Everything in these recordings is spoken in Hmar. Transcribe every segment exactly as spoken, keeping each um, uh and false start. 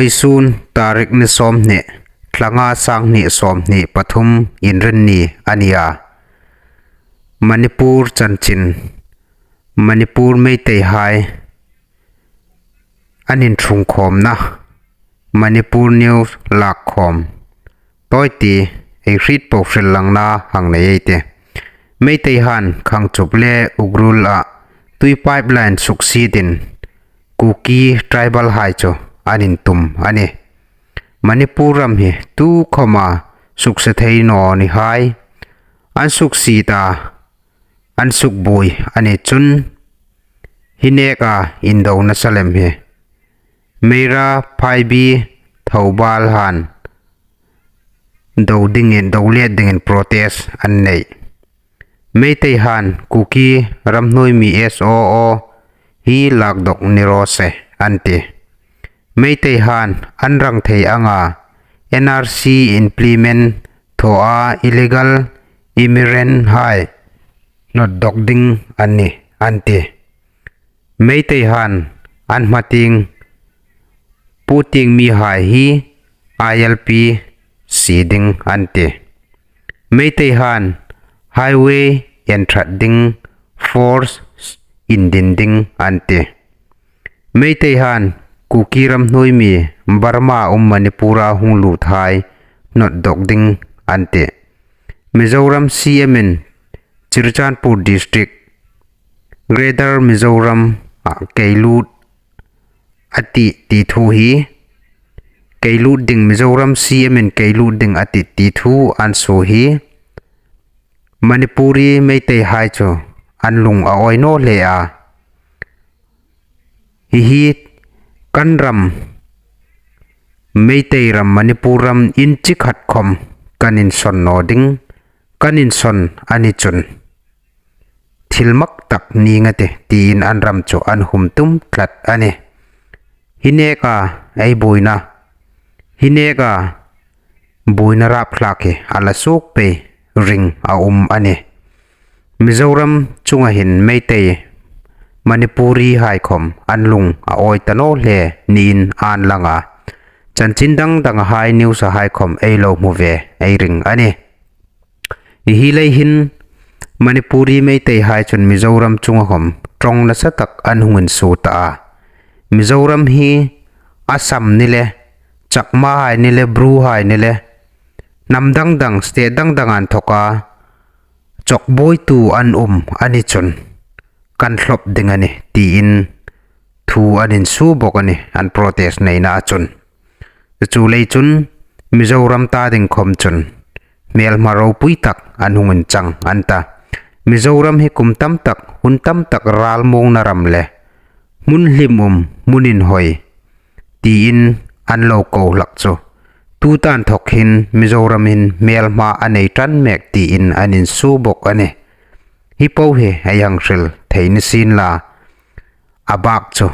Vawisun tarik ni sawmhni, thla nga, sanghni sawmhni pathum, Inrinni a ni a. Manipur chanchin, Manipur Meiteihai an inṭhungkhawmna, Manipur News lakkhawm tawite ei hriet po hril langna hang nei ei tih. Meiteihai'n Khangchup le Ukhrul-a tui pipeline suksietin Kuki tribal hai chu an intum a nih. Manipur ram hi tukhawma sukse thei naw ni hai an suksiet a, an sukbuoi a ni chun, hi neka indo nasa lem hi Meira, Paibi, Thoubal han do dingin, do let dingin protest an nei. Meiteihai'n Kuki ramhnuoi mi S O O hi lakdawk ni raw se an ti. Meiteihai'n an rang thei anga N R C implement thawa illegal immigrant hai hnawt dawk ding an ni an ti. Meiteihai'n an hmatieng, putieng mihai hi I L P sie ding an ti. Meiteihai'n highway enṭhat ding force indin ding an ti. Meiteihai'n Kuki ramhnuoi mi Burma um Manipur-a hung lut hai hnawt dawk ding an ti. Mizoram C M-in Churachandpur District, Greater Mizoram-a kei lut a tih ti thu hi, kei lut ding, Mizoram C M-in kei lut ding a tih ti thu an suo hi Manipuri Meiteihai chu an lung a awi naw hle a. Hi hi kan ram, Meitei ram, Manipur ram inchi khat khawm kan insawn naw ding, kan insawn a ni chun thil mak tak ni ngei a tih, tiin an ram chu an hum tum tlat a nih. Hi neka ei buoina, hi neka buoina rapthlak hi a la suok pei ring a um a nih. Mizoram chunga hin Meitei, Manipurihai khawm an lung a awi ta naw hle niin an lang a. Chanchin dang dangahai, news-ahai khawm ei lo hmu ve ei ring a nih. Hi hi lei hin Manipuri Meiteihai chun Mizoram chunga khawm ṭawng nasa tak an hung insuo ta a. Mizoram hi Assam ni le, Chakmahai ni le, Bru-hai ni le, hnam dang dang, state dang dang an thawka chawkbuoitu an um a ni chun kan thlawp ding a nih, tiin thu an insuo bawk a nih, an protest neina a chun. Chu lei chun Mizoram ta ding khawm chun hmelma ropui tak an hung inchang an ta. Mizoram hi kum tam tak, hun tam tak ralmuongna ram le hmun hlim um, hmun inhawi tiin an lo ko hlak chu, tuta inthawk hin Mizoramin hmelma a nei ṭan mek tiin an insuo bawk a nih. Hi po hi ei hang hril thei ni sien la, a bak chu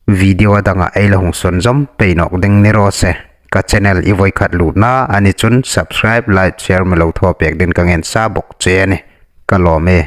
video a danga ei la hung sunzawm pei nawk ding ni raw se. Ka channel i voi khat lutna a ni chun subscribe, like, share mi lo thaw pek dingin ka ngen sa bawk che a nih. Ka lawm e.